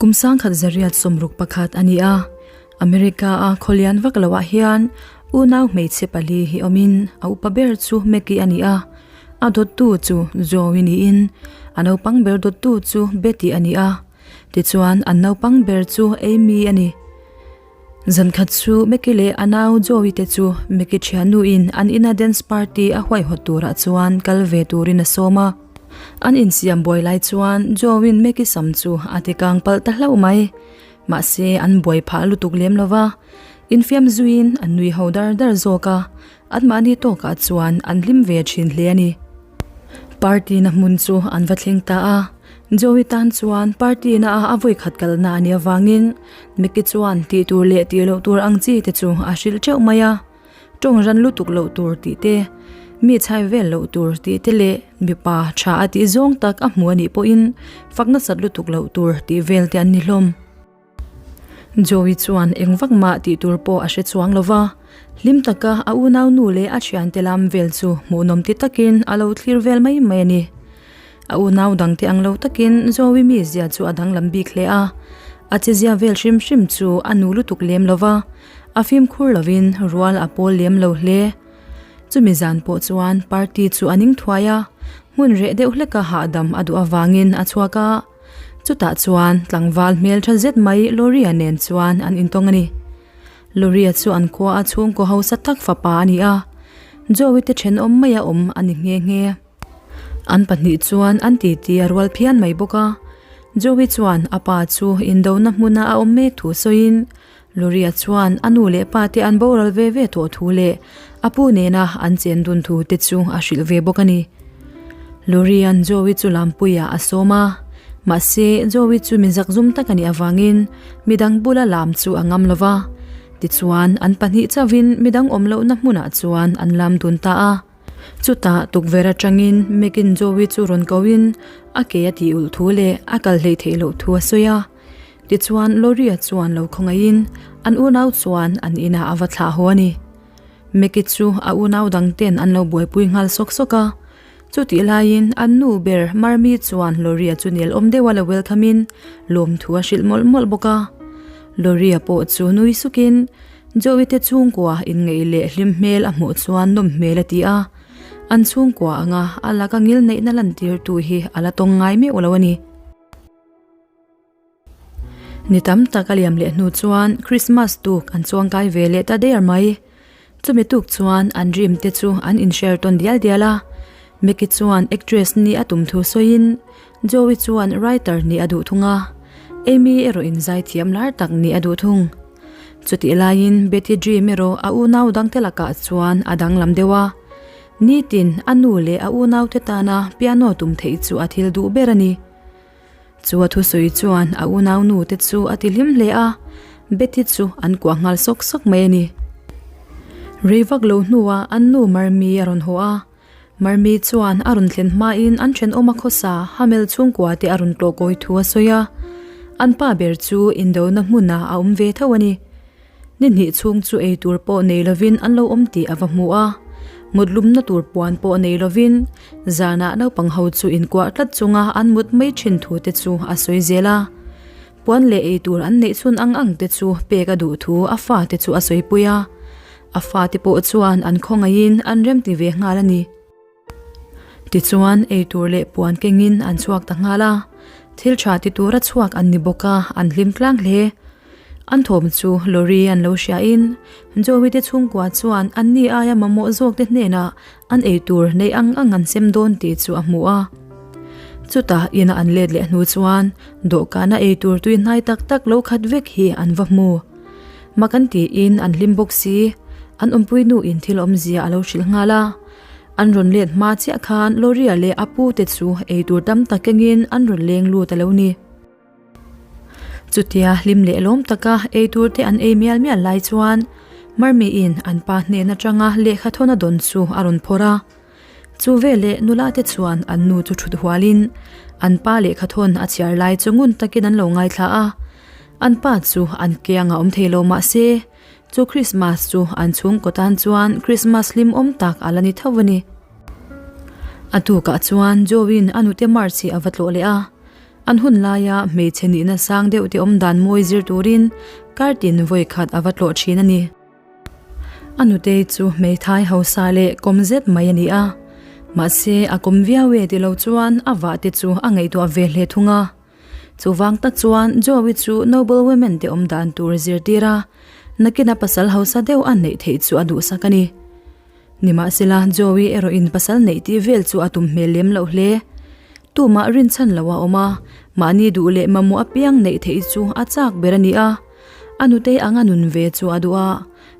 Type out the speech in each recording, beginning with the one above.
Kum 1961 a ni a, America a khawlian vak loah hian unau hmeichhe pali hi awmin a upa ber chu Maggie a ni a, a dawttu chu Joey niin a naupang ber dawttu chu Betty a ni a, tichuan an naupang ber chu Amy a ni. Zankhat chu Maggie leh a nau Joey te chu Maggie thiannuin an ina dance party a huaihawt turah chuan kal ve turin a sawm a. An insiam buai lai chuan Joey-in Maggie sam chu a ti kang palh ta hlauh mai. Mahse an buai phah lutuk lem lo va, infiam zuiin an nui ho dar dar zawk a, anmahni tawkah chuan an hlim ve thin hle a ni. Party na hmun chu an va thleng ta a, Joey tan chuan party na a a vawikhat kalna a nih avangin Mickey chuan tih tur leh tih loh tur ang chi te chu a hrilh teuh mai a, tawng ran lutuk loh tur tih te, mi chhai vel loh tur tih te leh mipa tha a tih zawng tak a hmu a nih pawhin fak nasat lutuk loh tur tih vel te an ni hlawm. Joey chuan eng vak mah tih tur pawh a hre chuang lo va, hlim taka a unau nu leh a thiante lam vel chu hmuhnawm ti takin a lo thlir vel mai mai a ni. A unau dangte ang lo takin Joey mizia chu a danglam bik hle a, a chezia vel hrim hrim chu a nu lutuk lem lo va, a fimkhur lovin rual a pawl lem lo hle. Chumi zan pawh chuan party chu a ning thuai a, hmun reh deuh hleka hahdam a duh avangin a chhuak a. Chutah chuan tlangval hmel tha zet mai Loria nen chuan an intawng a ni. Loria chu an khua a chhungkaw hausa tak fapa a ni a, Joey te thenawm maia awm a ni nghe nghe. An pahnih chuan an titi a rual phian mai bawk a, Joey chuan a pa chu indona hmuna a awm mek thu sawiin Loria chuan a nu leh pa te an boral ve ve tawh thu leh a pu nena an chen dun thu te chu a hrilh ve bawk a ni. Loria'n Joey chu lampuiah a sawm a, mahse Joey chu mi zakzum tak a nih avangin midang bula lam chu a ngam lo va. Tichuan an pahnih chauhin midang awm lohna hmunah chuan an lam dun ta a. Chutah tukverh atangin Megan Joey chu rawn koin a ke a tih ulh thu leh a kal hleih theih loh thu a sawi a. Tichuan Loria chuan lo khawngaihin an unau chuan an inah a va thlah haw a ni. Meki chu a unau dang ten an lo buaipui nghal sawk sawk a. Chutih laiin an nu ber Marmi chuan Loria chu nel awm deuha lo welcome in lawmthu a hrilh mawlh mawlh bawk a. Loria pawh chu nui sukin Joey te chhungkua inngeih leh hlim hmel a hmuh chuan nawm hmel a ti a. An chhungkua anga a laka ngilneihna lantirtu hi a la tawng ngai meuh lo a ni. Ni tam tak a liam leh hnu chuan Christmas tuk an chuang kai ve leh ta der mai. Chumi tuk chuan an dream te chu an in share tawn dial dial a. Mickey chuan actress nih a tum thu sawiin Joey chuan writer nih a duh thung a. Amy erawh in zaithiam lar tak nih a duh thung. Chutih laiin Betty dream erawh a unau dangte lakah chuan a danglam deuh a. Nitin a nu leh a unaute tana piano tum theih chu a thil duh ber a ni. Chu a thusawi chuan a unaunu te chu a ti hlim hle a, Betty chu an kuah nghal sawk sawk mai a ni. Rei vak lo hnuah an nu Marmi a rawn haw a, Marmi chuan a rawn thlen hmain an thenawma khawsa Hamel chhungkua te a rawn tlawh kawi thu a sawi a, an pa ber chu indona hmunah a awm ve tho a ni. Ni hnih chhung chu ei tur pawh nei lovin an lo awm tih a va hmu a, mut lumna tur puan pawh nei lovin zanah naupang ho chu inkuah tlat chunga an mut mai thin thu te chu a sawi zel a. Puan leh ei tur an neih chhun ang ang te chu pek a duh thu a fate chu a sawipui a, a fate pawh chuan an khawngaihin an remti ve nghal a ni. Tichuan, ei tur leh puan kengin an chhuak ta nghal a, thil tha ti tura chhuak an ni bawk a, an hlim tlang hle. An thawm chu lorry an lo hriain, Joey te chhungkua chuan anni aia mamawh zawk te hnenah an ei tur neih ang ang an sem dawn tih chu a hmu a. Chutah ina an let leh hnu chuan dawhkana ei tur tui hnai tak tak lo khat vek hi an va hmu. Mak an tiin an hlim bawk si, an awmpui nuin thil awmzia a lo hrilh nghal a. An rawn let hma chiah khan Loria leh a pu te chu eitur tam tak kengin an rawn leng lut a lo ni. Chutia hlim leh lawm taka eitur te an ei mial mial lai chuan Marmiin an pa hnen atanga lehkha thawn a dawn chu a rawn phawrh a. Chu veleh nula te chuan an nu chu thut hualin an pa lehkha thawn a chhiar lai chu ngun takin an lo ngaithla a. An pa chu an kiangah awm thei lo mah se Chu Krismas chu an chhungkaw tan chuan Krismas hlim awm tak a la ni tho a ni. A tukah chuan Joe-in a nute March hi a va tlawh leh a. An hun laia hmeichhe nihna sang deuh te awm dan mawi zir turin kartin vawi khat a va tlawh thin a ni. A nutei chu hmeithai hausa leh kawm zet mai a ni a, mahse a kawm viau e ti lo chuan a vah te chu a ngaihtuah ve hle thung a. Chuvang tak chuan Joey chu noble women te awm dan tur zirtir a, nakin a pasal hausa deuh a neih theih chu a duhsak a ni. Nimahsela, Joey erawhin pasal neih tih vel chu a tum hmel lem loh hle. Tumah rinchhan lo a awm a, mahni duh leh mamawh apiang neih theih chu a chak ber a ni a. A nutei anga nun ve chu a duh a.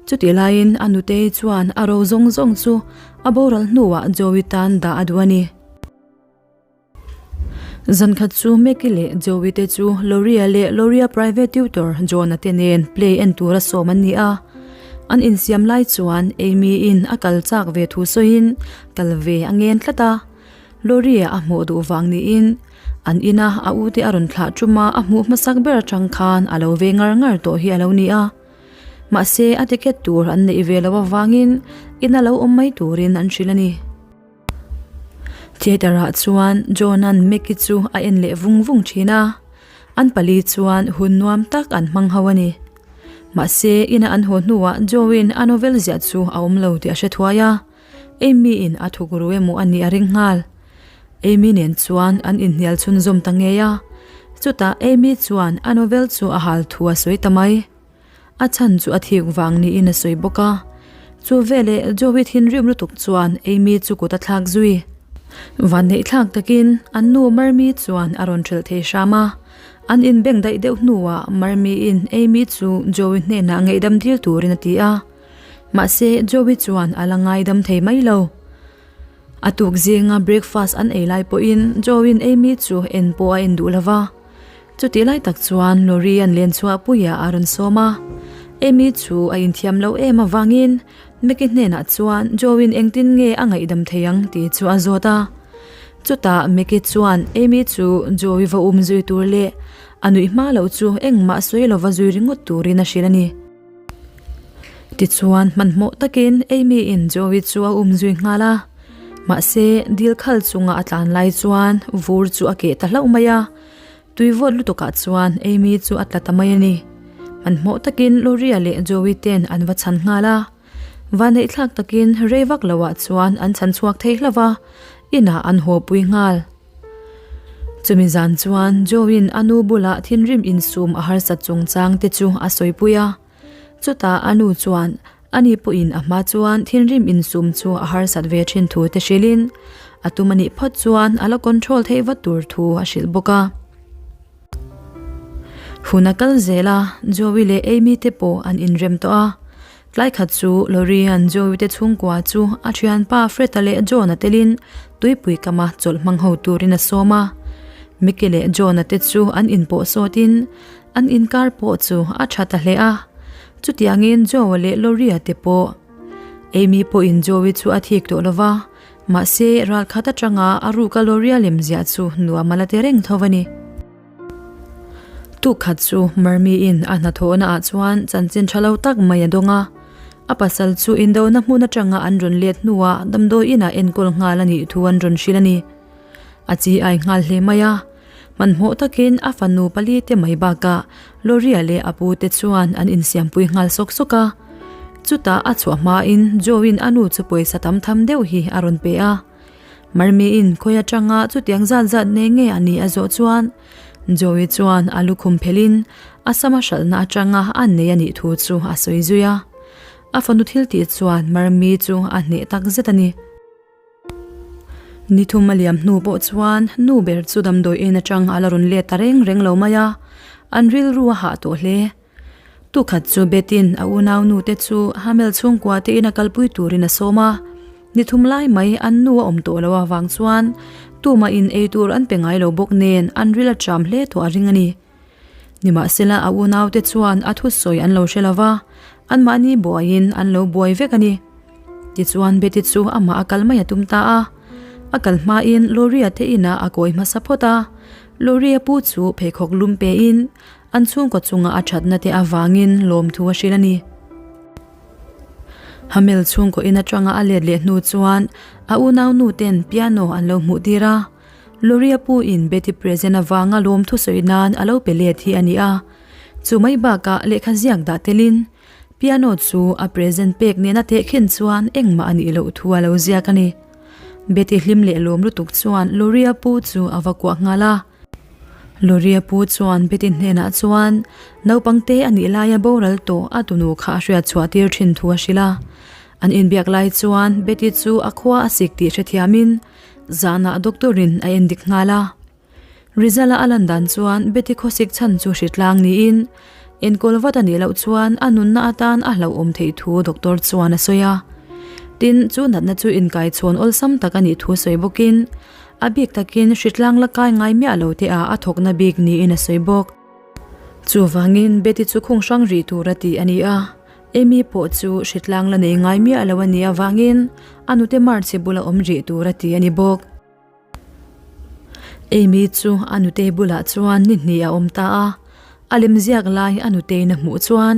Chutih laiin a nutei chuan a ro zawng zawng chu a boral hnuah Joey tan dah a duh a ni. Zankhat chu Meki leh Joey te chu Loria leh Loria private tutor John-a te nen play en tura sawm an ni a. An insiam lai chuan Amy in a kal chak ve thu sawiin kal ve a ngen tlat a. Loria a hmuh duh vang niin an ina a u te a rawn thlah ṭuma a hmuh hmasak ber aṭang khan a lo ve ngar ngar tawh hi a lo ni a. Mahse a ticket tur an neih ve loh avangin ina lo awm mai turin an hrilh a ni. Theatre ah chuan John-a'n Mickey chu a en leh vung vung thin a, an pali chuan hun nuam tak an hmang ho a ni. Mahse, ina an haw hnuah Joe-in a novel ziah chu a awm lo tih a hre thuai a, Amy-in a thuk ru emaw a nih a ring nghal. Amy nen chuan an inhnial chhunzawm ta ngei a, chutah Amy chuan a novel chu a hal thu a sawi ta mai. A chhan chu a thik vang niin a sawi bawk a. Chu veleh Joey thinrim lutuk chuan Amy chu kut a thlak zui. Vanneih thlak takin an nu Marmi chuan a rawn hrelh thei hram a. An inbeng daih deuh hnuah Marmiin Amy chu Joey hnenah ngaihdam dil turin a ti a. Mahse Joey chuan a la ngaidam thei mai lo. A tuk zinga breakfast an ei lai pawhin Joey-in Amy chu en pawh a en duh lo va. Chutih lai tak chuan Lori an len chhuah puiah a rawn sawm a. Amy chu a inthiam lo em avangin Mickey hnenah chuan Joey-in engtin nge a ngaihdam thei ang tih chu a zawt a. Chutah Mickey chuan Amy chu Joey va um zui tur leh a nuih hma loh chu engmah sawi lova zui ringawt turin a hrilh a ni. Tichuan hmanhmawh takin Amy-in Joey chu a um zui nghal a, mahse dil khal chunga a tlan lai chuan vur chu a keh ta hlauh mai a, tui vawt lutukah chuan Amy chu a tla ta mai a ni. Hmanhmawh takin Loria leh Joey ten an va chhan nghal a, vaneihthlak takin rei vak loah chuan an chhan chhuak thei hlauh a, inah an haw pui nghal. Chumi zan chuan Joe-in a nu bulah thinrim insum a harsat chungchang te chu a sawipui a. Chutah a nu chuan ani pawhin a hma chuan thinrim insum chu a harsat ve thin thu te hrilhin a tum a nih phawt chuan a la control theih vat tur thu a hrilh bawk a. Hun a kal zel a, Joey leh Amy te pawh an inrem tawh a. Tlai khat chu Lorian Joey te chhungkua chu a thianpa Fred-a leh John-a telin tuipui kama chawlh hmang ho turin a sawm a. Mickey leh John-a te chu an inpawh sawtin an inkar pawh chu a tha ta hle a. Chutiangin Joe-a leh Loria te pawh. Amy pawhin Joey chu a thik tawh lova, mahse ral khat atanga a ruka Loria lem ziah chu nuam a la ti reng tho a ni. Tuk khat chu Marmi-in a hnathawhna ah chuan chanchin tha lo tak mai a dawng a. A pasal chu indona hmun atanga an rawn let hnuah damdawi inah enkawl nghal a nih thu an rawn hrilh a ni. A chi ai nghal hle mai a. Hmanhmawh takin a fanu pali te mai bakah Loria leh a pu te chuan an insiampui nghal sawk sawk a. Chutah a chhuah hmain Joe-in a nu chu pawisa tam tham deuh hi a rawn pe a. Marmiin khawi atanga chutiang zat zat nei nge a nih a zawh chuan Joey chuan a lukhum phelhin a sama hralhna atanga a nei a nih thu chu a sawi zui a. A fanu thil tih chuan Marmi chu a hneh tak zet a ni. Ni thum a liam hnu pawh chuan nu ber chu damdawi en atang a la rawn let ta reng reng lo mai a, an rilru a hah tawh hle. Tukhat chu Betin a unaunu te chu Hamel chhungkua te ina kalpui turin a sawm a, ni thum lai mai an nu a awm tawh lo avang chuan tumah in ei tur an pe ngai lo bawk nen an ril a ṭam hle tawh a ring a ni. Nimahsela a unaute chuan a thusawi an lo hre lo va, anmahni buaiin an lo buai vek a ni. Tichuan Betty chu amah a kal mai a tum ta a, a kal hmain Loria te inah a kawi hmasa phawt a, Loria pu chu pheikhawk lum pein An chhungkaw chunga a thatna te avangin lawmthu a hrilh a ni. Hamel chhungkaw in atanga a let leh hnu chuan a unau nu ten piano an lo hmuh tir a. Loria pu in Betty present avanga lawmthu sawi nan a lo pe let hi a ni a. Chu mai bakah lehkha ziak dah telin piano chu a present pek nena tehkhin chuan engmah a nih loh thu a lo ziak a ni. Betty hlim leh lawm lutuk chuan Loria pu chu a va kuah nghal a. Loria pu chuan Betty hnenah chuan naupangte a nih laia boral tawh a tunu kha a hriat chhuah tir thin thu a hrilh a. An inbiak lai chuan Betty chu a khua a sik tih hrethiamin Zanah doctor in a endik nghal a. Rizal-a a lan dan chuan Betty khawsik chhan chu hritlang niin enkawl vat a nih loh chuan a nunna atan a hlauhawm theih thu doctor chuan a sawi a. Tin, chu natna chu inkaichhawn awlsam tak a nih thu sawi bawkin a bik takin hritlang la kai ngai miah lo te ah a thawkna bik niin a sawi bawk. Chuvangin Betty chu khung hrang rih tur a ti a ni a. Amy pawh chu hritlang la nei ngai miah lo a nih avangin a nute March bula awm rih tur a ti a ni bawk. Amy chu a nute bulah chuan ni hnih a awm ta a, a lemziak lai a nutein a hmuh chuan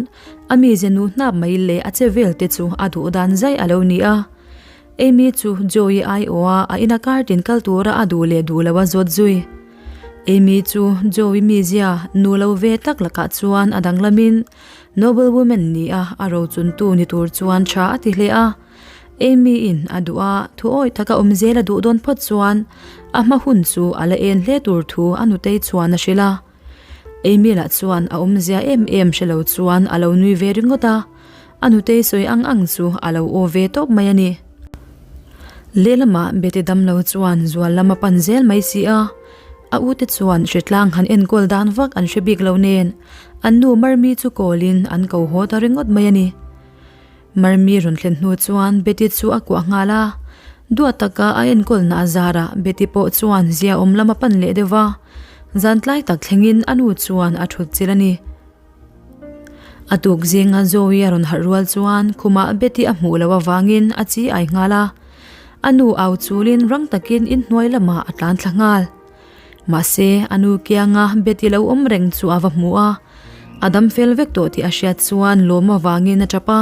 a mize nu hnap mai leh a che vel te chu a duh dan zaih a lo ni a. Amy chu Joey aiawha a ina kar tin kal tura a duh leh duh lo a zawt zui. Amy chu Joey mizia nu lo ve tak lakah chuan a danglamin Noble woman ni a, a rochuntu ni tur chuan tha a ti hle a. Amy in a duh a, thu awi taka awm zel a duh dawn phawt chuan a hma hun chu a la en hle tur thu a nutei chuan a hrilh a. Amy lah chuan a awmzia em em hre lo chuan a lo nui ve ringawt a, a nutei sawi ang ang chu a lo aw ve tawp mai a ni. Lehlamah Betty damlo chuan zual lam a pan zel mai si a, a ute chuan hritlang han enkawl dan vak an hre bik lo nen an nu Marmi chu kawlin an ko haw ta ringawt mai a ni. Marmi rawn thlen hnu chuan Betty chu a kuah nghal a, duat taka a enkawlna a zarah Betty pawh chuan ziaawm lam a pan leh deuh va, zan tlai tak thlengin a nu chuan a thut chilh a ni. A tuk zinga Zoe a rawn harh rual chuan khumah Betty a hmuh loh avangin a chi ai nghal a, a nu au chulin rang takin inhnuai lamah a tlan thla nghal. Mahse, a nu kianga Betty lo awm reng chu a va hmu a, a dam fel vek tawh tih a hriat chuan lawm avangin a tap a,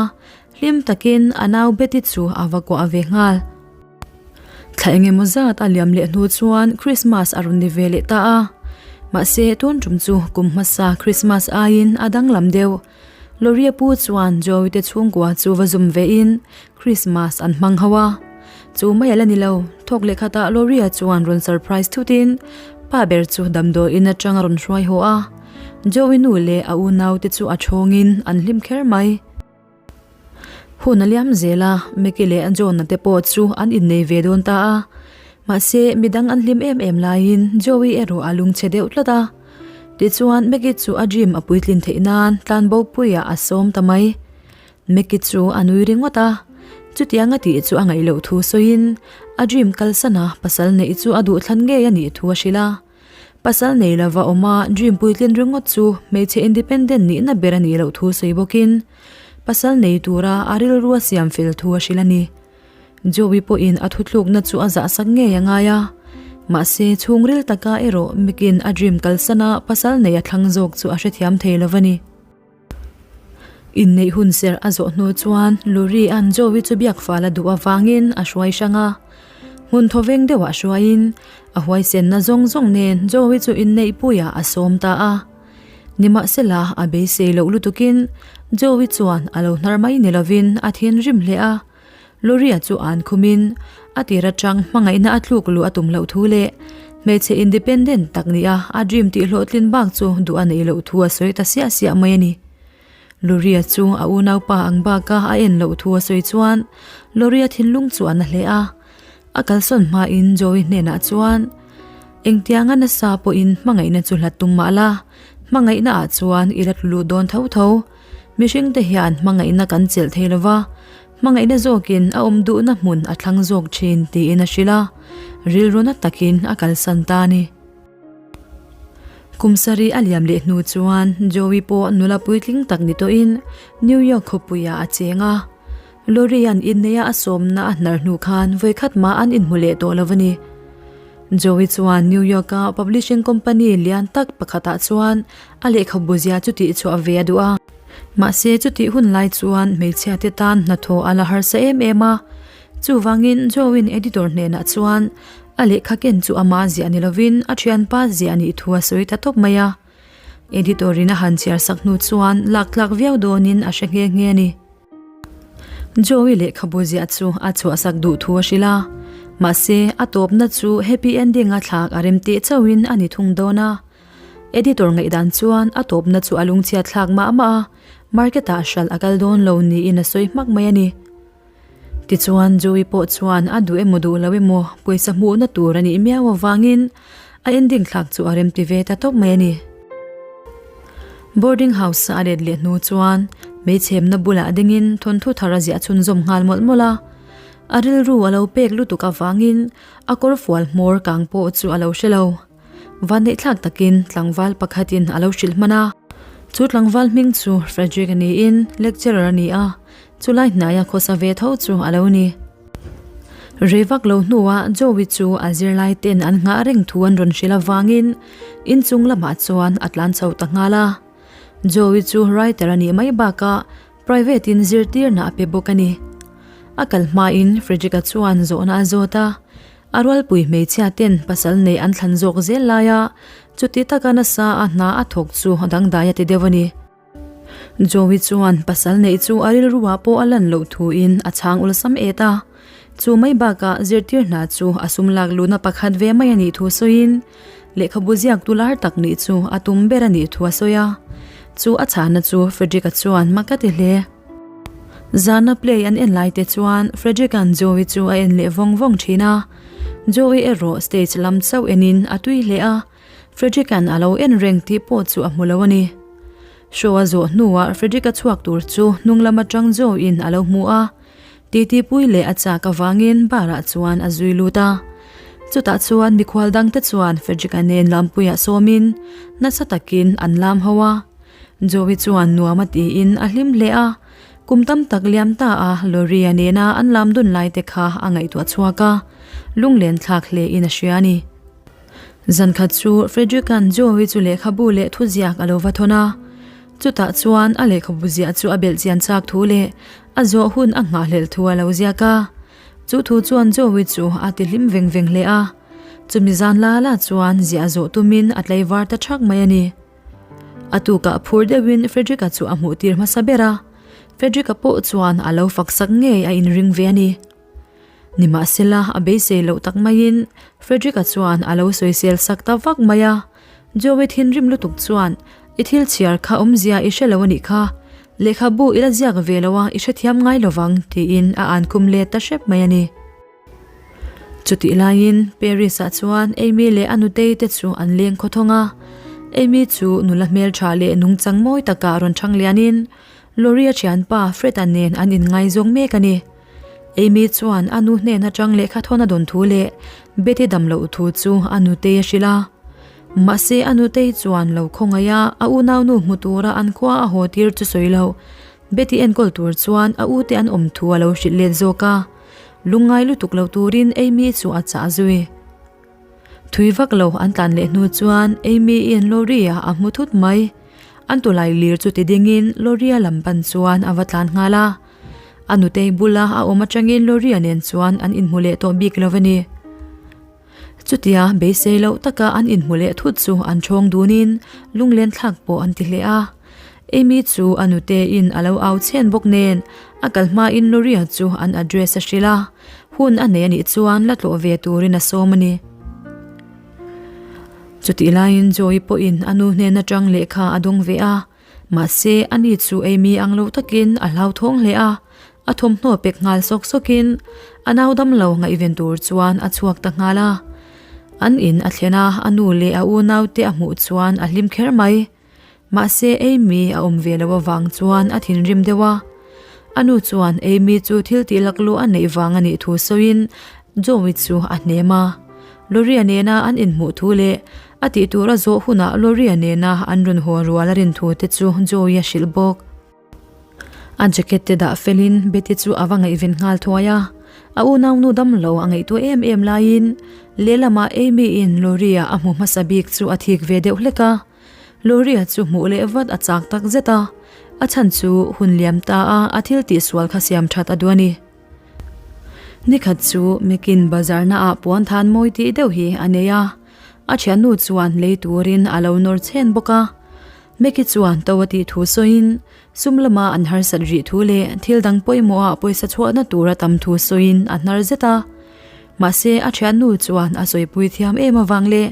hlim takin a nau Betty chu a va kuah ve nghal. Thla engemaw zat a liam leh hnu chuan Christmas a rawn ni ve leh ta a, mahse tun tum chu kum hmasa Christmas aiin a danglam deuh. Loria pu chuan Joey te chhungkua chu va zum vein Christmas an hmang ho a. Chu mai a la ni lo, thawk leh khatah Loria chuan rawn surprise thutin pa ber chu damdawiin atang a rawn hruai haw a. Joey nu leh a unaute chu a thawngin an hlim kher mai. Hun a liam zel a, Mickey leh John-a te pawh chu an innei ve dawn ta a. Mahse, midang an hlim em em laiin Joey erawh a lungchhe deuh tlat a. Tichuan, Mickey chu a dream a puitlin theih nan tlanbo puiah a sawm ta mai. Mickey chu a nui ringawt a, chutiang a tih chu a ngaih loh thu sawiin a dream kalsana pasal neih chu a duhthlan ngei a nih thu a hrilh a. Pasal nei lova awm a, dream puitlin ringawt chu hmeichhe independent nihna ber a nih loh thu sawi bawkin pasal nei tura a rilru a siam fel thu a hrilh a ni. Joey pawhin a thuthlukna chu a zahsak ngei a ngai a, mahse chhungril taka erawh Mick-in a dream kalsana pasal nei a thlang zawk chu a hrethiam thei lo a ni. Inneih hun serh a zawh hnu chuan Luri-a'n Joey chu biak fal a duh avangin a hruai hrang a. Hmun thawveng deuhah hruaiin a huaisenna zawng zawng nen Joey chu inneihpuiah a sawm ta a. Nimahsela a beisei loh lutukin Joey chuan a lo hnar mai ni lovin a thinrim hle a. Luria chu an khumin a tir atang hmangaihna a tluk luh a tum loh thu leh hmeichhe independent tak nia a dream tih hlawhtlin bak chu duh a neih loh thu a sawi ta siah siah mai a ni. Luria chu a unaupa ang baka a en loh thu a sawi chuan Luria thinlung chu a na hle a. A kalsawn hmain Joey hnenah chuan, Engtianga nasa pawhin hmangaihna chu hlat tum mah la, hmangaihna ah chuan i la tlu lut dawn tho tho. Mihringte hian hmangaihna kan chelh thei lo va, hmangaihna zawkin a awm duhna hmun a thlang zawk thin tiin a hrilh a, rilru na takin a kalsan ta a ni. Kum sarih a liam leh hnu chuan Joey pawh nula puitling tak ni tawhin New York khawpuiah a cheng a. Lori-a'n inneia a sawmna a hnar hnu khan vawikhat mah an inhmu leh tawh lo a ni. Joey chuan New York-a publishing company lian tak pakhatah chuan a lehkhabu zia chu tihchhuah ve a duh a. Mahse chutih hun lai chuan hmeichhia te tan hnathawh a la harsa em em a. Chuvangin Joey-in editor hnenah chuan. A lehkha ken chu ama ziah ni lovin a thianpa ziah nih thu a sawi ta tawp mai a. Editor in a han chhiar sak hnu chuan lak tlak viau dawnin a hre nghe nghe a ni. Joey lehkhabu ziah chu a chhuahsak duh thu a hrilh a, mahse a tawpna chu happy ending a thlak a rem teh chauhin a ni thung dawn a. Editor ngaihdan chuan a tawpna chu a lungchhiat thlak mah mah a, market ah hralh a kal dawn lo niin a sawi hmak mai a ni. Tichuan Joey pawh chuan a duh emaw duh lo emaw pawisa hmuhna tur a nih miau avangin a ending thlak chu a remti ve ta tawp mai a ni. Boarding house a let leh hnu chuan hmeichhemna bulah dingin thawnthu thar a ziah chhunzawm nghal mawlh mawlh a. A rilru a lo pek lutuk avangin a kawrfual hmawr kang pawh chu a lo hre lo. Vanneihthlak takin tlangval pakhatin a lo hrilh hman a. Chu tlangval hming chu Frederick a niin lecturer a ni a, chulai hnaia khawsa ve tho chu a lo ni. Rei vak lo hnuah Joey chu a zirlai ten an nghah reng thu an rawn hrilh avangin inchung lamah chuan a tlan chho ta nghal a. Joey chu writer a nih mai bakah private in zirtirna a pe bawk a ni. A kal hmain Frederick-a chuan zawhna a zawt a. A rualpui hmeichhia ten pasal nei an thlan zawk zel lai a, chuti taka nasa a hna a thawk chu dangdai a ti deuh a ni. Joey chuan pasal neih chu a rilruah pawh a lan loh thuin a chhang awlsam et a, chu mai bakah zirtir hna chu a sum lak luhna pakhat ve mai a nih thu sawiin lehkhabu ziaktu lar tak nih chu a tum ber a nih thu a sawi a, chu a chhahna chu Frederick-a chuan mak a ti hle. Zana play an en lai te chuan Frederick-a'n Joey chu a en leh vawng vawng thin a. Joey erawh stage lam chauh enin a tui hle a, Frederick-a'n a lo en reng tih pawh chu a hmu lo a ni. Show a zawh hnuah Frederick-a chhuak tur chu hnung lam atang Joey-in a lo hmu a, titi pui leh a chak avangin bar-ah chuan a zui lut a. Chutah chuan mikhual dangte chuan Frederick-a nen lampuiah sawmin nasa takin an lam ho a. Joey chuan nuam a tiin a hlim hle a, kum tam tak liam ta a Loria nena an lam dun lai te kha a ngaihtuah chhuak a, lunglen thlak hle in a hria a ni. Zankhat chu Frederick-a'n Joey chu lehkhabu leh thuziak a lo va thawn a, chutah chuan a lehkhabu ziah chu a belh chian chak thu leh a zawh hun a nghahhlelh thu a lo ziak a, chu thu chuan Joey chu a ti hlim veng veng hle a, chumi zan la la chuan ziah zawh tumin a tlaivar ta thak mai a ni. A tukah phur deuhin Frederick-a chu a hmuh tir hmasa ber a, Frederick-a pawh chuan a lo fak sak ngei a inring ve a ni. Nimahsela a beisei loh tak maiin Frederick-a chuan a lo sawisel sak ta vak mai a, Joey thinrim lutuk chuan, I thil chhiar kha awmzia i hre lo a nih kha, lehkhabu i la ziak ve lo a i hrethiam ngai lovang tiin a ankhum let ta hrep mai a ni. Chutih laiin Paris-ah chuan Amy leh a nutei te chu an leng khawthawng a. Amy chu nula hmeltha leh nungchang mawi takah rawn thang lianin Lori-a thianpa Fred-a nen an inngaizawng mek a ni. Amy chuan a nu hnen atang lehkha thawn a dawn thu leh Betty dam loh thu chu a nutei a hrilh a. Mahse a nutei chuan lo khawngaih a, a unaunu hmu tura an khua a haw tir chu sawi loh. Betty enkawl tur chuan a ute an awm thu a lo hrilh let zawk a. Lungngai lutuk lo turin Amy chu a chah zui. Thui vak lo an tlan leh hnu chuan Amy-in Lori-a a hmu thut mai. An tulai lir chu ti dingin Lori-a lam pan chuan a va tlan nghal a. A nutei bula a awm atangin Lori-a nen chuan an inhmu leh tawh bik lo a ni. Chutia beisei loh taka an inhmu leh thut chu an ṭhawng dunin lunglen thlak pawh an ti hle a. Amy chu a nutein a lo au chhen bawk nen a kal hmain Loria chu an address a hrilh a, hun a nei a nih chuan la tlawh ve turin a sawm a ni. Chutih laiin Joey pawhin a nu hnen aṭang lehkha a dawng ve a, mahse ani chu Amy ang lo takin a hlauthawng hle a. A thawmhnaw pek nghal sawk sawkin a nau damlo ngaihven tur chuan a chhuak ta nghal a. An in a thlen a, a nu leh a unaute a hmuh chuan a hlim kher mai. Mahse Amy a awm ve loh avang chuan a thinrim deuh a. A nu chuan Amy chu thil tih laklawh a neih vang a nih thu sawiin Joey chu a hnem a. Loria nena an inhmuh thu leh a tih tur a zawh hunah Loria nena an rawn haw rual a rin thu te chu Joey a hrilh bawk. A jacket te dah felin Betty chu a va ngaihven nghal thuai a, a unaunu damlo a ngaihtuah em em laiin lehlamah Amy-in Loria a hmu hmasa bik chu a thik ve deuh hlek a. Loria chu hmuh leh vat a chak tak zet a, a chhan chu hun liam ta a a thil tihsual kha siam that a duh a ni. Nikhat chu Mekin bazar naah puan than mawi tih deuh hi a nei a, a thiannu chuan lei turin a lo nawr chhen bawk a. Meki chuan to a tih thu sawiin sum lama an harsat rih thu leh thil dang pawimawhah pawisa chhuahna tur a tam thu sawiin a hnar zet a. Mahse a thiannu chuan a sawipui thiam em avang leh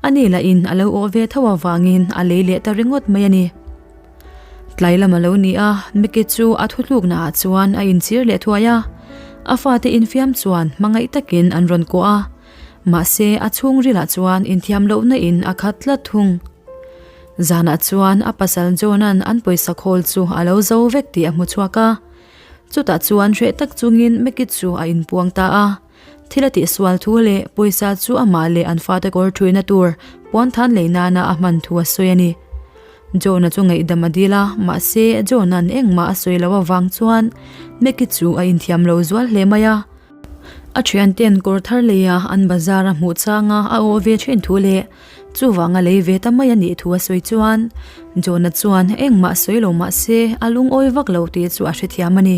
a ni lahin a lo awh ve tho avangin a lei leh ta ringawt mai a ni. Tlai lam a lo ni a, Mickey chu a thutlukna ah chuan a inchir leh thuai a. A fate infiam chuan hmangaih takin an rawn kuah a. Mahse a chhungrilah chuan inthiam lohna in a khat tlat thung. Zanah chuan a pasal John-a'n an pawisa khawl chu a lo zo vek tih a hmu chhuak a. Chutah chuan hreh tak chungin Mickey chu a inpuang ta a. Thil a tihsual thu leh pawisa chu amah leh an fate kawr thuina tur puan than lei nana a hman thu a sawi a ni. John-a chu ngaihdam a dil a, mahse John-a'n engmah a sawi loh avang chuan Meki chu a inthiam lo zual hle mai a. A thiante'n kawr thar leia an bazar a hmuh changa a awh ve thin thu leh chuvanga lei ve ta mai a nih thu a sawi chuan John-a chuan engmah sawi lo mahse a lungawi vak lo tih chu a hrethiam a ni.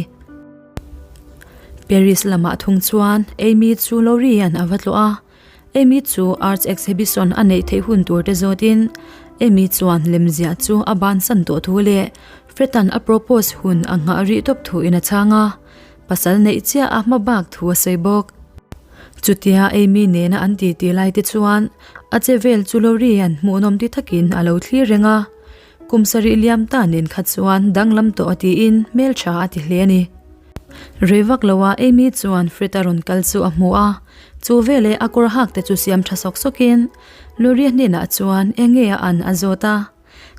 Paris lamah thung chuan Amy chu Lorry-a'n a va tlawh a, Amy chu Arts Exhibition a neih theih hun tur te zawtin Amy chuan lemziah chu a bansan tawh thu leh Fred-a'n a propose hun a nghah rih tawp thuin a chhang a, pasal neih chiah a hma bak thu a sawi bawk. Chutia Amy nena an titi lai te chuan a che vel chu Lorry-a'n hmuhnawm ti takin a lo thlir reng a. Kum sarih liam ta nen kha chuan danglam tawh a tiin hmeltha a ti hle a ni. Rei vak loah Amy chuan Fred a rawn kal chu a hmu a, chu veleh a kawr hak te chu siam tha sawk sawkin Loria hnenah chuan eng nge a an a zawt a.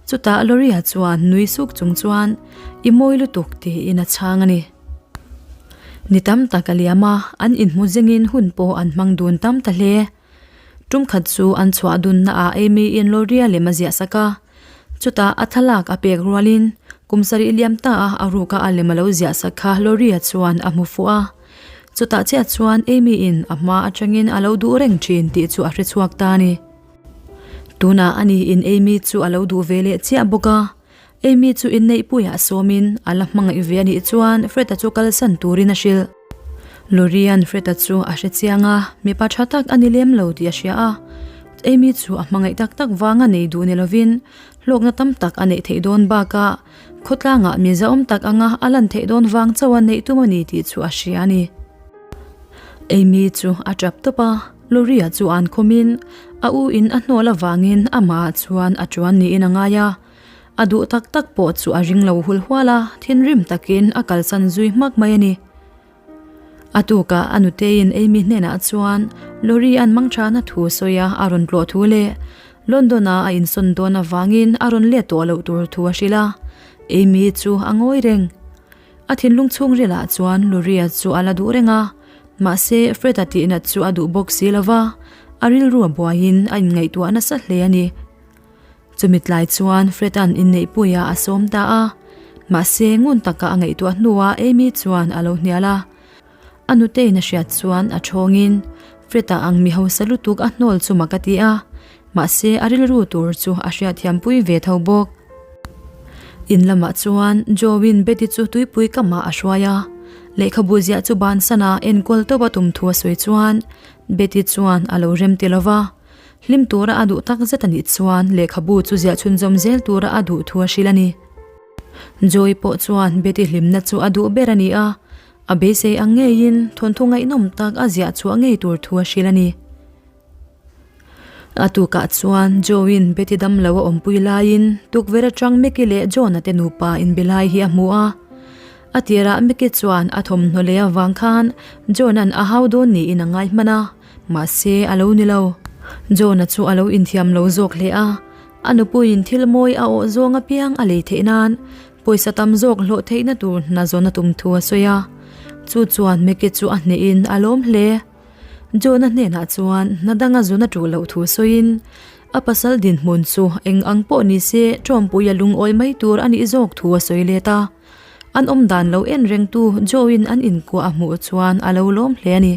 Chutah Loria chuan nui suk chung chuan I mawi lutuk tiin a chhang a ni. Ni tam tak a liam a, an inhmu zingin hun pawh an hmang dun tam ta hle. Tum khat chu an chhuah dunna ah Amy in Loria lem a ziah sak a. Chutah a thlalak a pek rualin kum sarih liam ta a a ruka a lem a lo ziah sak kha Loria chuan a hmu fuh a. Chutah chiah chuan Amy in a hma atangin a lo duh reng thin tih chu a hre chhuak ta a ni. Tunah ani in Amy chu a lo duh ve leh chiah bawk a. Amy chu inneihpuiah sawmin a la hmangaih ve a nih chuan Fred-a chu kalsan turin a hrilh. Lorian Fred-a chu a hre chiang a, mipa tha tak a ni lem lo tih a hria a. Amy chu a hmangaih tak tak vanga nei duh ni lovin hlawkna tam tak a neih theih dawn bakah khawtlangah mi zahawm tak anga a lan theih dawn vang chauh a neih tum a ni tih chu a hria a ni. Amy chu a tap tawp a, Loria chu an khawmin a u in a hnawl avangin amah ah chuan a tuan niin a ngai a. A duh tak tak pawh chu a ring lo hul hual a, thinrim takin a kalsan zui hmak mai a ni. A tukah a nuteiin Amy hnenah chuan Lori an mangthana thu sawi a, a rawn tlawh thu leh London-a a insawn dawn avangin a rawn let tawh loh tur thu a hrilh a. Amy chu a ngawi reng. A thinlung chhungrilah chuan Loria chu a la duh reng a, mahse Fred-a tihnat chu a duh bawk si lo va, a rilru a buaiin a inngaihtuah nasa hle a ni. Chumi tlai chuan Fred-a'n inneihpuiah a sawm ta a, mahse ngun taka a ngaihtuah hnuah Amy chuan a lo hnial a. A nuteiin a hriat chuan a thawngin Fred-a ang mi hausa lutuk a hnawl chu mak a ti a, mahse a rilru tur chu a hriatthiampui ve tho bawk. In lamah chuan Joe-in Betty chu tuipui kamah a hruai a, lehkhabu ziah chu bansan a enkawl tawp a tum thu a sawi chuan Betty chuan a lo rem ti lo va. Hlim tura a duh tak zet a nih chuan lehkhabu chu ziah chhunzawm zel tura a duh thu a hrilh a ni. Joy pawh chuan Betty hlimna chu a duh ber a ni a, a beisei ang ngeiin thawnthu ngaihnawm tak a ziah chhuah ngei tur thu a hrilh a ni. A tukah chuan Joy-in Betty damlo a awmpui laiin tukverh atang Mickey leh John-a te nupa inbe lai hi a hmu a. A tirah Mickey chuan a thawmhnaw lei avang khan John-a'n a hau dawn niin a ngai hman a. Mahse, a lo ni lo. John-a chu a lo inthiam lo zawk hle a, a nupuiin thil mawi a awh zawng apiang a lei theih nan pawisa tam zawk hlawh theihna tur hna zawn a tum thu a sawi a. Chu chuan Meke chu a hnehin a lawm hle. John-a hnenah chuan hna danga zawn a ṭuh loh thu sawiin a pasal dinhmun chu eng ang pawh ni se ṭawmpui a lungawi mai tur a nih zawk thu a sawi let a. An awm dan lo en rengtu Joe-in an inkuah a hmuh chuan a lo lawm hle a ni.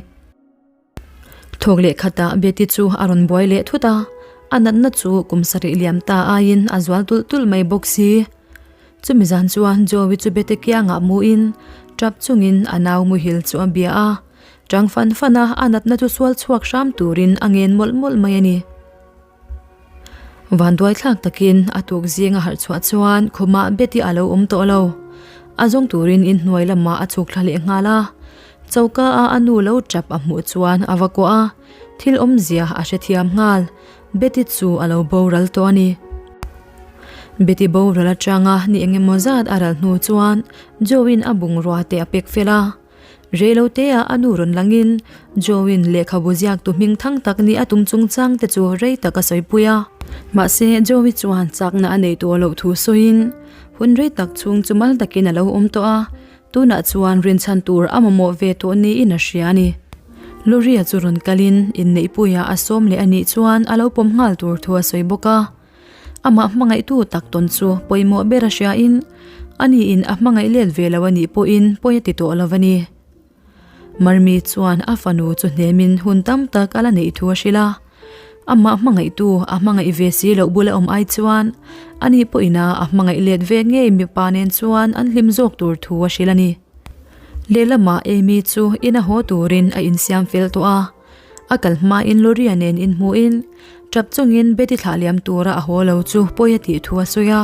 Thawk leh khatah Betty chu a rawn buai leh thut a, a natna chu kum sarih liam ta aiin a zual tulh tulh mai bawk si. Chumi zan chuan Joey chu Betty kiangah muin tap chungin a nau muhil chu a bia a. Ṭang fan fan a, a natna chu sual chhuak hram turin a ngen mawlh mawlh mai a ni. Vanduai thlak takin a tuk zing a harh chhuah chuan khumah Betty a lo awm tawh lo. A zawng turin inhnuai lamah a chhuk thla leh nghal a. Choka a a nu lo tap a hmuh chuan a va kuah a, thil awmzia a hrethiam nghal. Betty chu a lo boral tawh a ni. Betty boral atanga ni engemaw zat a ral hnu chuan Joe-in a bungrua te a pek fel a. Reiloteah a nu rawn langin Joe-in lehkhabu ziaktu hming thang tak nih a tum chungchang te chu rei tak a sawipui a. Mahse, Joe-i chuan chakna a nei tawh loh thu sawiin hun rei tak chhung chu mal takin a lo awm tawh a, tunah chuan rinchhan tur a mamawh ve tawh niin a hria a ni. Loria chu rawn kalin inneihpuiah a sawm leh a nih chuan a lo pawm nghal tur thu a sawi bawk a. Amah hmangaihtu tak tawn chu pawimawh ber a hriain aniin a hmangaih let ve lo a nih pawhin pawi a ti tawh lo a ni. Marmi chuan a fanu chu hnemin hun tam tak a la neih thu a hrilh a, amah hmangaihtu a hmangaih ve si loh bula awm ai chuan ani pawhin a a hmangaih let ve ngei mipa nen chuan an hlim zawk tur thu a hrilh a ni. Lehlamah Amy chu ina haw turin a insiam fel tawh a. A kal hmain Loria nen inhmuhin tap chungin Betty thlah liam tura a haw lo chu pawi a tih thu a sawi a.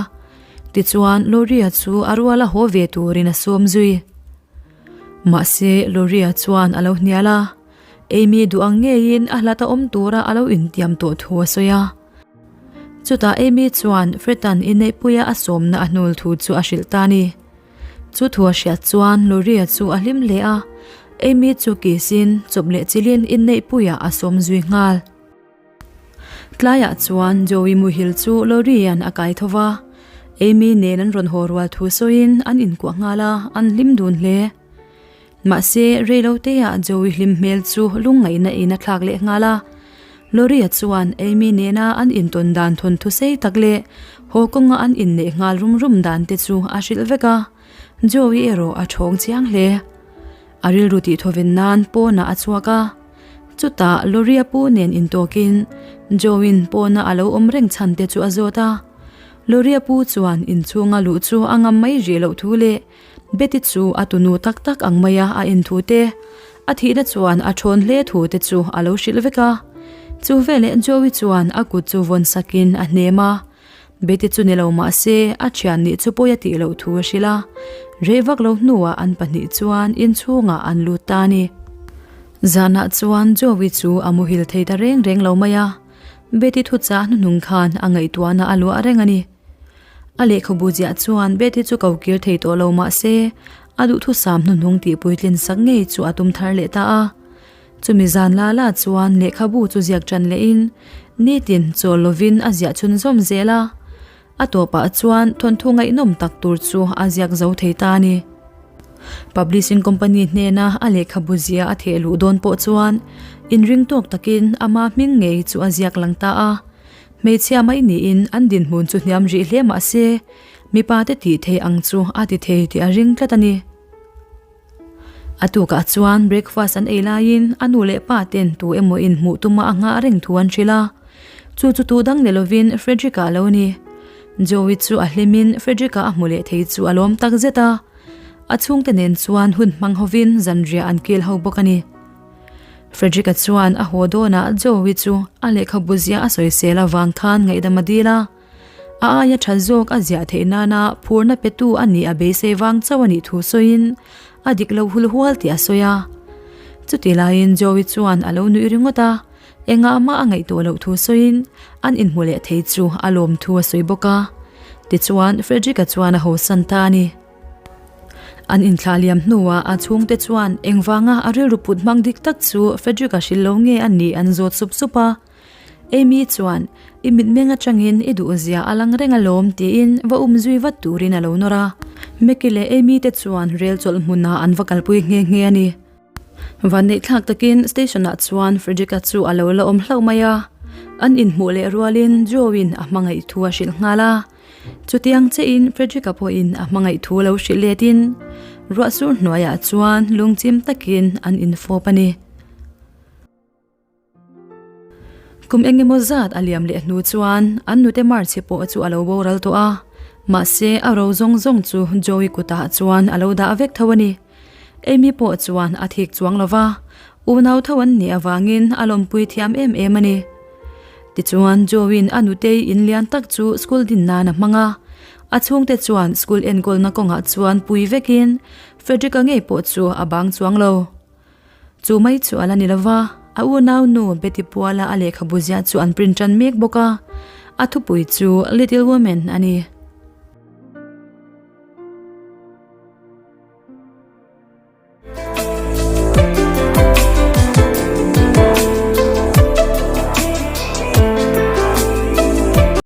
Tichuan Loria chu a ruala haw ve turin a sawm zui. Mahse Loria chuan a lo hnial a, Amy duh ang ngeiin a hlat a awm tura a lo intiam tawh thu a sawi a. Chutah Amy chuan Fred-a'n inneihpuia a sawmna a hnul thu chu a hrilh ta a ni. Chu thu a hriat chuan Loria chu a hlim hle a, Amy chu kisin chawp leh chilin inneihpuiah a sawm zui nghal. Tlaiah chuan Joey muhil chu Loria'n a kai tho va, Amy nen an rawn haw rual thu sawiin an inkuah nghal a, an hlim dun hle. Mahse, reiloteah Joey hlim hmel chu lungngaihna in a thlak leh nghal a. Loria chuan Amy nena an intawn dan thawnthu sei tak leh haw kawnga an inneih nghal rum rum dan te chu a hrilh vek a. Joey erawh a thawng chiang hle. A rilru tihthawven nan pawnah a chhuak a. Chutah Loria pu nen intawkin Joey-in pawna a lo awm reng chhan te chu a zawt a. Loria pu chuan inchhunga luh chu a ngam mai rih loh thu leh Betty chu a tunu tak tak ang maia a inthu te, a thihna chuan a thawn hle thu te chu a lo hrilh vek a. Chu veleh Joey chuan a kut chu vawn sakin a hnem a. Betty chu ni lo mah se a thian nih chu pawi a tih loh thu a hrilh a. Rei vak lo hnuah an pahnih chuan inchhungah an lut ta a ni. Zanah chuan Joey chu a muhil thei ta reng reng lo mai a. Betty thuchah hnuhnung khan a ngaihtuahna a luah reng a ni. A lehkhabu ziah chuan Betty chu ko kir thei tawh lo mah se, a duhthusam hnuhnung tih puitlin sak ngei chu a tum thar leh ta a. Chumi zan la la chuan lehkhabu chu ziak ṭan lehin nitin chawl lovin a ziah chhunzawm zel a. A tawpah chuan thawnthu ngaihnawm tak tur chu a ziak zo thei ta a ni. Publishing company hnena a lehkhabu zia a theh luh dawn pawh chuan inring tawk takin ama hming ngei chu a ziak lang ta a. Hmeichhia mai niin an dinhmun chu hniam rih hle mah se, mipa te tih thei ang chu a ti thei tih a ring tlat a ni. A tukah chuan breakfast an ei laiin a nu leh pa ten tu emaw in hmuh tuma a nghah reng thu an hrilh a. Chu chu tu dang ni lovin Frederick-a a lo ni. Joey chu a hlimin Frederick-a a hmu leh thei chu a lawm tak zet a. A chhungte nen chuan hun hmang hovin zanriah an kil ho bawk a ni. Frederick-a chuan a haw dawnah Joey chu a lehkhabu ziah a sawisel avang khan ngaihdam a dil a. A aia tha zawk a ziah theih nana phurna petu a nih a beisei vang chauh a nih thu sawiin a dik lo hul hual tih a sawi a. Chutih laiin Joey chuan a lo nuih ringawt a, engah mah a ngaihtuah loh thu sawiin an inhmu leh thei chu a lawm thu a sawi bawk a. Tichuan Frederick-a chuan a hawsan ta a ni. An inthlah liam hnuah a chhungte chuan engvanga a rilru put hmang dik tak chu Frederick-a hrilh lo nge a nih an zawt sup sup a. Amy chuan, I mitmeng atangin i duhzia a lang reng alawm tiin va um zui vat turin a lo nawr a. Meki leh Amy te chuan rel chawlh hmunah an va kalpui nghe nghe a ni. Vanneihthlak takin station ah chuan Frederick-a chu a lo la awm hlauh mai a. An inhmuh leh rualin Joe-in a hmangaih thu a hrilh nghal a. Chutiang chiahin Frederick-a pawhin a hmangaih thu lo hrilh letin ruah sur hnuaiah chuan lungchim takin an infawp a ni. Kum eng emaw zat a liam leh hnu chuan an nute March-i pawh chu a lo boral tawh a, mahse a ro zawng zawng chu Joey kutah chuan a lo dah vek tho a ni. Amy pawh chuan a thik chuang lo va. Unau tho an nih avangin a lawmpui thiam em em a ni. Tichuan Joe-in a nutei in lian tak chu school din nan a hmang a, a chhungte chuan school enkawlna kawngah chuan pui vekin Frederick-a ngei pawh chu a bang chuang lo. Chu mai chu a la ni lova, a unau nu Betty Puala a lehkhabu ziah chu an print tan mek bawk a, a thupui chu Little Women a ni.